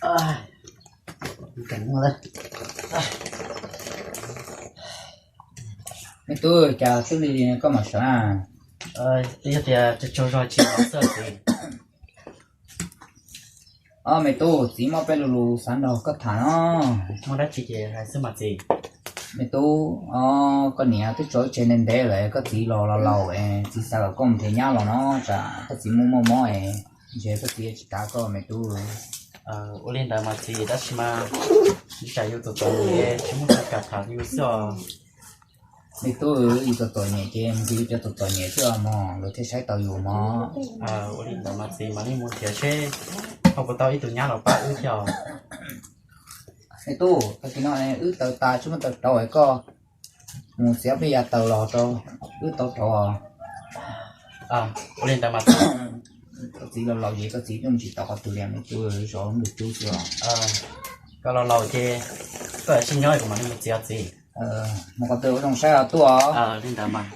Me tub, cas twb lig lig koj mam sawv na? Yog tias tsaug zog tsis los xwb txiv. Os, me tub, txiv muaj peb lo lus xav nrog koj tham no. Muaj dab tsi ces hais xwb mas txiv. Me tub, os, koj niam twb tso wb tseg ntev ntev lawm, koj txiv los los laus es txiv xav kom koj mus nrhiav nyab los no, tsam koj txiv muaj muaj mob es ntshe koj txiv tsis kav koj me tub. Ua li ntawd mas txiv, tab sis mas tsam yus txom txom nyem tsis muaj neeg kam tham yus xwb os. Me tub, yus txom txom nyem ces mus nrhiav yus cov txom txom nyem xwb os mog, luag thiaj saib taus yus mog. Ua li ntawd mas txiv, mam li mus nrhiav seb ho puas tau ib tug nyab los pab wb thiab os. Me tub, tag kis no wb taws tas tsis muaj taws rauv es koj mus txiav peb yav taws los rau wb tau rauv os. Ua li ntawd mas txiv, koj txiv los laus ces koj txiv twb mus tsis tau qhov twg li me tub, zov nws tub xwb os. Koj los laus ces koj tsis nyob kuv mam li mus txiav txiv. Mus qhov twg ua zoo saib os tub os. Li ntawd mas.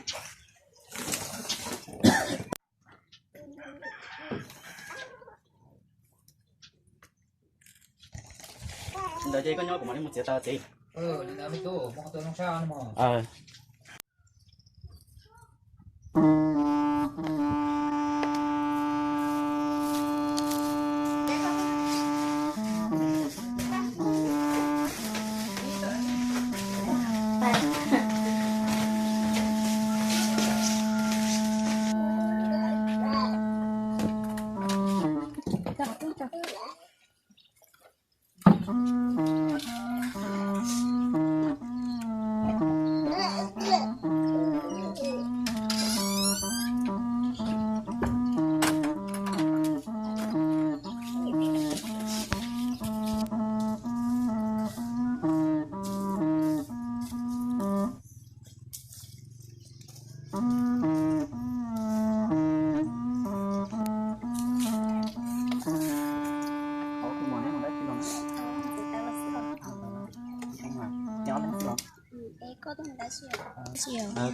Li ntawd ces koj nyob kuv mam li mus txiav taws txiv.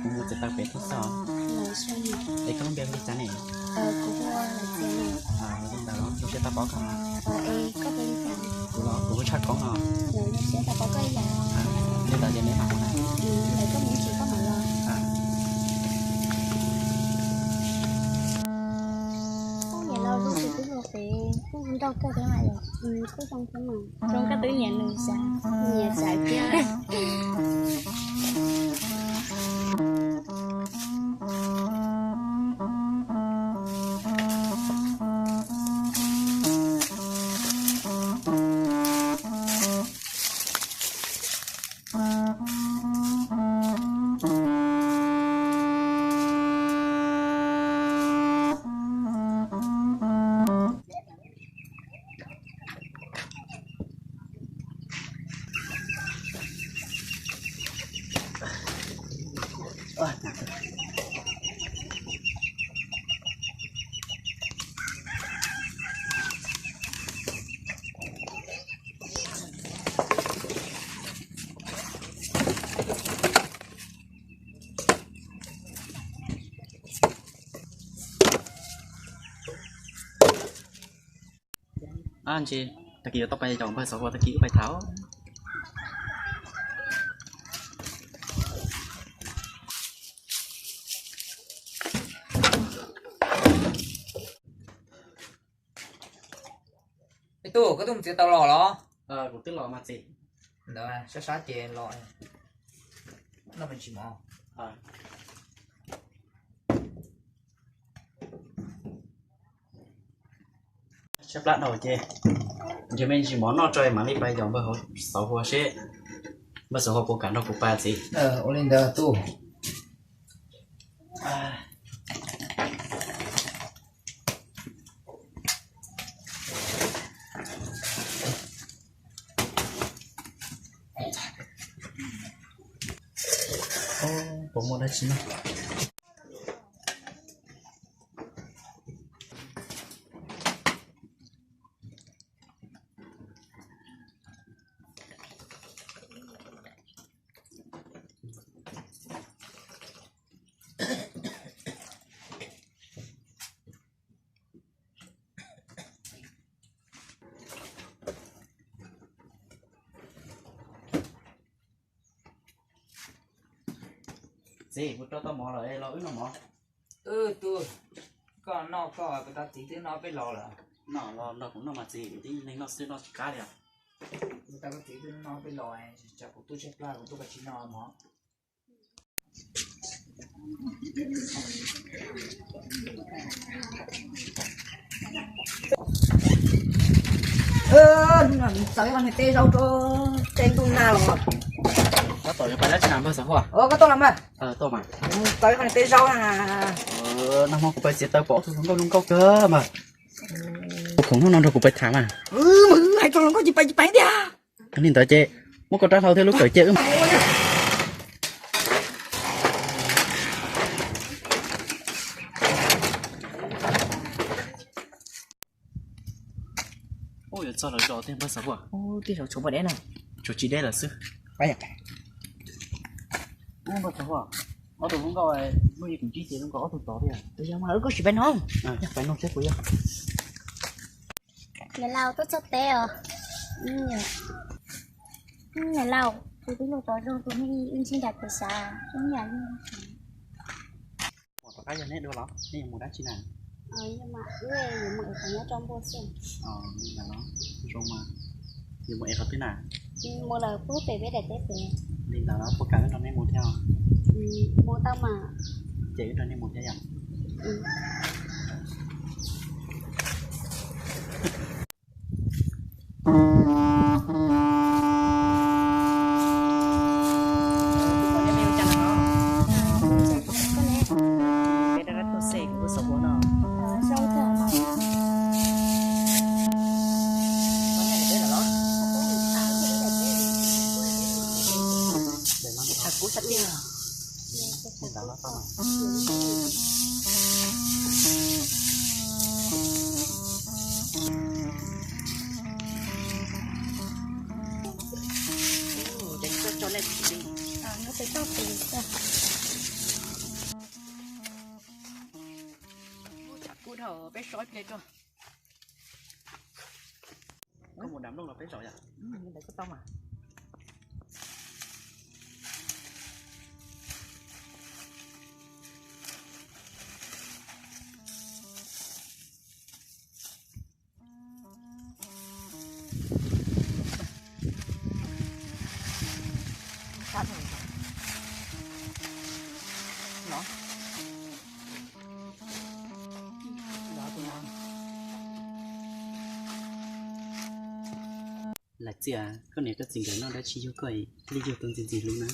Kuv mus txiav taws pem thiab xwb. Es koj lub npe hu li cas ne? Li ntawd los zoo siab tau paub koj. Kuv los kuv hu Tshaj Koob no. Li ntawd ces neb mam hu na. Koj niam los zoo, kuv twb hlub, kuv nrog koj thiab mas yom, kuj zoo thiab mas. Zoo koj twb nyiam nws xav, nyiam xav thiab. Ab ntsis, tag kis yuav tau pais yaum npawg Xauv Huas, tag kis wb pais tham. Me tub, koj twb mus txiav taws los los? Kuv twb los mas txiv. Ntawd sab sab ces los noj me ntsis mov. Tshaib plab dhau ces nrhiav me ntsis mov noj tso mam li pais yaum npawg Xauv Huas seb npawg Xauv Huas puas kam nrog kuv pais txiv. Ua li ntawd tub. Puas muaj dab tsi no? Txiv, kuv rau tau mov lawm, los wb noj mov. Wb tub, koj noj koj, kuv tab txiv twb noj peb los lawm. Noj los nrog kuv noj mas txiv, kuv tib neeg noj xwb noj tsis qab li os. Kuv tab txiv twb noj peb los, tsam kuv tub tshaib plab kuv tub koj tsis noj mov. Txaws ib qho niag teb zaub rau tej ntuj nag los. Koj tuaj los mas. Tuaj mas. Txaws ib qho niag teb zaub na. Nag hmo kuv pais txiav taws pom ob tug hluas nkauj zoo nkauj kawg mas. Tus khoom hnub no nrog kuv pais tham mas. Hais rau hluas nkauj tsis pais tsis pais tiag. Li ntawd ces muab koj rab hlau thiab lub kawm cia wb. Ub, yuav txog lawv zos tiag npawg Xav Huam. Tej zaum tshuav npua deb na. Tshuav tsis deb lawm xwb. Npawg Xav Huam, ob tug hluas nkauj hnub ib kuv ntsib ces zoo nkaus ob tug tod thiab. Tus yog mas wb kuj sim pais noog. Pais noog seb puas yog. Niam laus tuaj txog teb os. Niam laus, tus tij laug tod zoo tus nej wb ntsib nram kev xav ib yam li. Tom qab yog neb dua los nej yuav mus dab tsi na? Yuav mus ev qhov nyob rau npua xwb. Li ntawd los zoo mas. Yuav mus ev qhov twg na? Mus lawm puag pem peb daim teb pem. Li ntawd los puas kam wb nrog nej mus thiab? Mus tau mas. Ces wb nrog nej mus thiab yom. Kuv dhau peb so ib pliag tso. Koj mus dam nplooj los peb zaum yom? Ntawd koj tau mas. Lam Txias, koj niam koj txiv nkawd noj dab tsi yug koj li yug tau ntxim ntxim hlub na?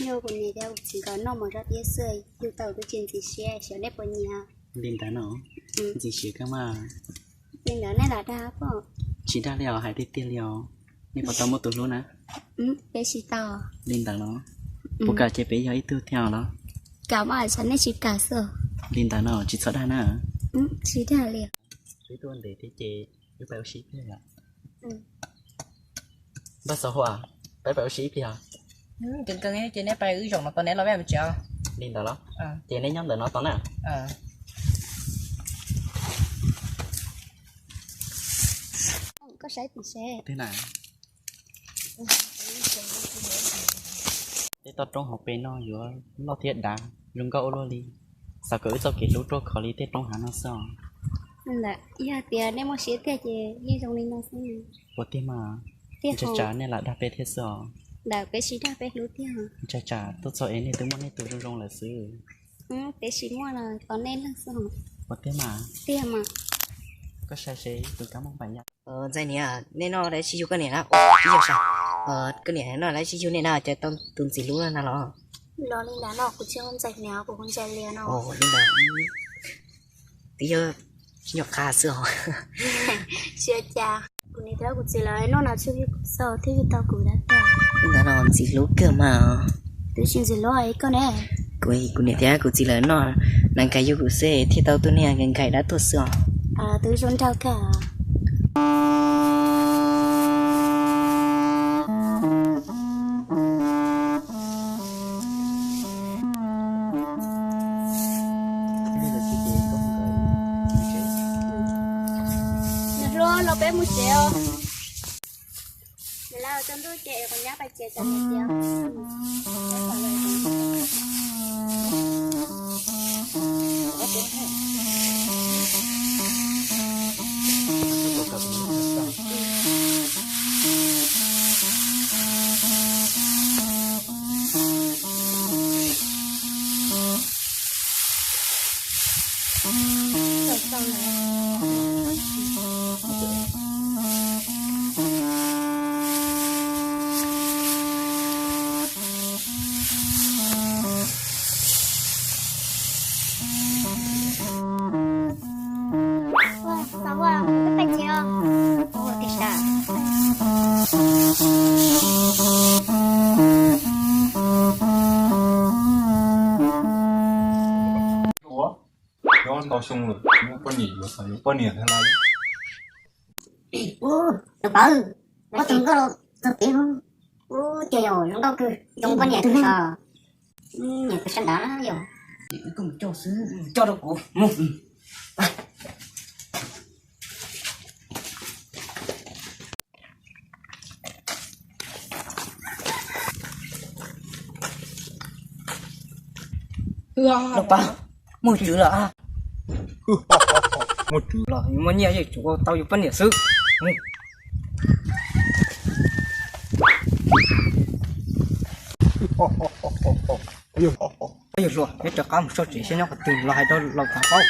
Yog kuv niam thiab kuv txiv nkawd noj mov zaj diab xwb yug tau twb tsis ntxim siab, xyov nej puas nyiam. Li ntawd no, ntxim siab kawg mas. Li ntawd nej lam dag pob? Tsis dag li os, hais tiag tiag li os. Nej puas tau muaj tus hlub na? Peb tsis tau. Li ntawd los, puas kam ces peb yog ib tug thiab los? Kam mas, xyov nej tsis kam xwb. Li ntawd no tsis txhob dag na. Tsis dag li. Peb tuaj ntev thiab ces wb pais ua si ib pliag yom? Npawg Xav Huam, peb pais ua si ib pliag. Ces neb pais wb zaum no tau neb los peb mus tsev. Li ntawd los? Ces neb nyob ntawm no tau na. Koj saib tim seb. Tej toj roob hauv pes no yuav loj thiab dav zoo nkauj ua luaj li. Xav kom wb txoj kev hlub ruaj khov li tej roob hav no xwb os. Yog tias nej muaj siab tiag ces yeej zoo li no xwb. Puas tiag mas? Tiag. Ntshai tsam nej lam dag peb thiab xwb os. Ntawm peb sib dag peb hlub tiag. Ntshai tsam tuaj txog es nej twb muaj nej tus zoo zoo lawm xwb. Peb sib muaj los tos nej leej xwb os. Puas tiag mas? Tiag mas. Koj saib seb tus kab mob npaim yam. Ntxhais niam, nej noj dab tsi yug koj niam na? Ib yam sa, koj niam noj dab tsi yug nej na, cas tau tus ntxim hlub na los? Los li ntawd no kuv tsis hu ntxhais niam, kuv hu ntxhais lias no. Li ntawd twb yog tsis nyuam qab xwb os. Tsis ua cas, kuv niam thiab kuv txiv lawv noj no tsuas yug kuv xwb thiaj yug tau kuv dab tag. Li ntawd no ntxim hlub kawg mas. Twb tsis ntxim hlub koj ne. Kuv, kuv niam thiab kuv txiv lawv noj na nkais yug kuv xwb thiaj tau tus niag nkais nkais dab tuag xwb os. Twb zoo nraug kawg. Niam hluas, los peb mus tsev os. Niam laus, tsaus ntuj ces kuv nyab pais tsev tso niam tias. Nyob ntau xyoo lawm, muaj poj niam yuav xav yuav poj niam thiab lawm. Ub, tus pawg, muab tus nkauj los txog pem no. Ub, ces yog zoo nkauj kawg, zoo poj niam kawg os. Niam tus sab nrad yog. Ces wb kuj mus coj xwb, coj rau kuv mus. Los pab, muaj tswv lawm. Muaj tswv los muaj nyiaj yeej tsuav tau yus poj niam xwb. Yog hluas, neb rov qab mus soj tsev saib nyob qhov twg los hais rau laus thav paub.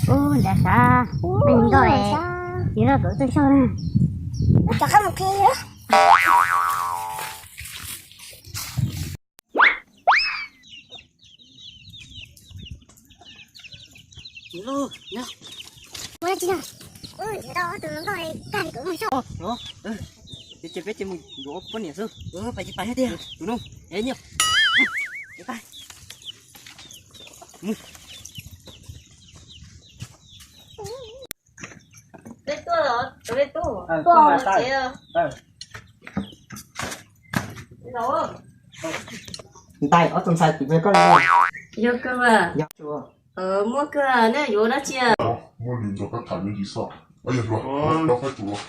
Ub, nrad sav, me nkauj es, yuav los kom tuaj soj na. Rov qab mus qhia. Ua dab tsi na? Tus hluas nkauj kag li kuv mus soj. Ces peb ces mus yuav poj niam xwb. Pais ces pais thiab tiag. Tus no, es nyiaj. Peb tuaj los, peb tuaj. Ntais, ob tug ntxhais tim peb koj li. Yog kawg mas. Muaj kawg, nej yuav dab tsi? Muaj lus nrog koj tham me ntsis xwb. Yog hluas, rau qab tsuas.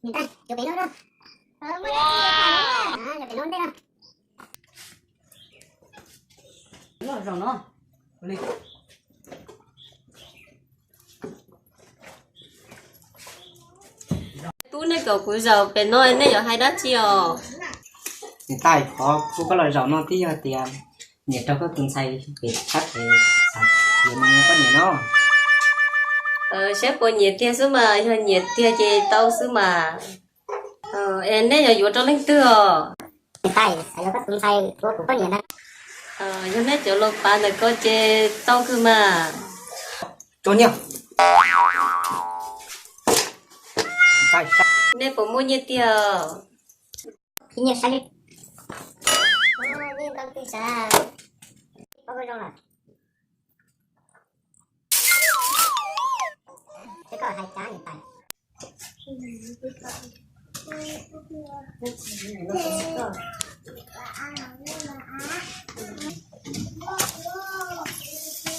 Niam tais, yuav pem no na. Yuav pem no ntej na. Zaum no. Tub, nej kom kuv zaum pem no nej yuav hais dab tsi os? Niam tais, qhov kuv coj koj los zaum no twb yog tias nyiam rau koj tus ntxhais pem sab pem, xav yuav mus ua poj niam no. Saib puas nyiam tiag xwb mas, yog nyiam tiag ces tau xwb mas. Es nej yuav yuav rau leej twg os? Niam tais, xav yuav koj tus ntxhais ua kuv poj niam ntag. Yog nej cov laus pav ntawm ko ces tau kawg mas. Tso nyiaj. Nej puas muaj nyiaj tiag? Nyiaj saib li.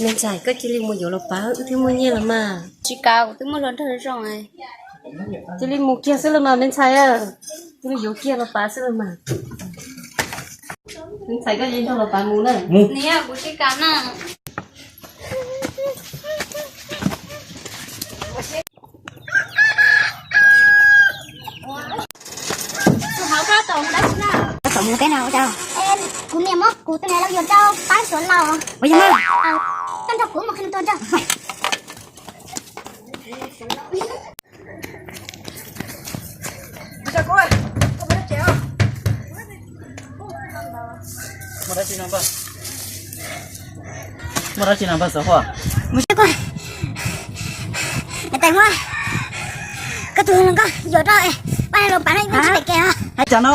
Me ntxhais, koj cia li mus yuav los pav, wb twb muaj nyiaj los mas. Tsis kav, kuv twb muaj hluas nraug zoo. Cia li mus kiag xwb los mas me ntxhais, cia li yuav kiag los pav xwb los mas. Me ntxhais, koj cia li nrog los pav mus na. Niam, kuv tsis kav na. Tus hauv, koj tau mus dab tsi na? Koj tau mus peb na ua cas? Kuv niam muab kuv tus niam laus yuav rau pab Suav laus. Ua yog mas. Koj nrog kuv mus qhia tus nrog. Mus dab tsi no npawg? Ua dab tsi no npawg Xov Huaj? Mus saib koj. Tais Huaj, koj tus hluas nkauj yuav rau pab los pab no ib pliag tsis pem kev os. Hais cas no?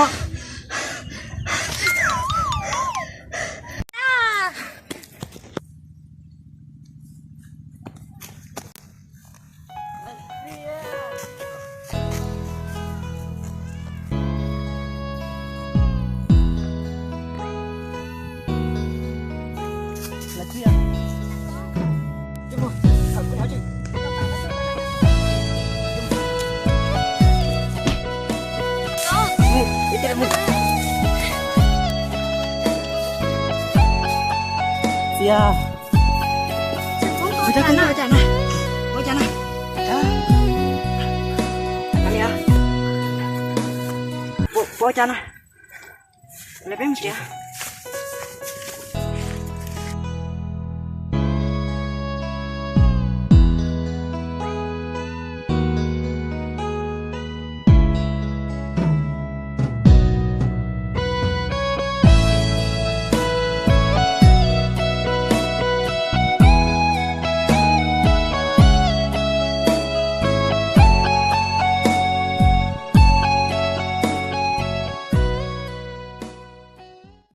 Txiv, ua cas na, ua cas na, ua cas na? Puas ua cas na? Lawv peb mus tsev.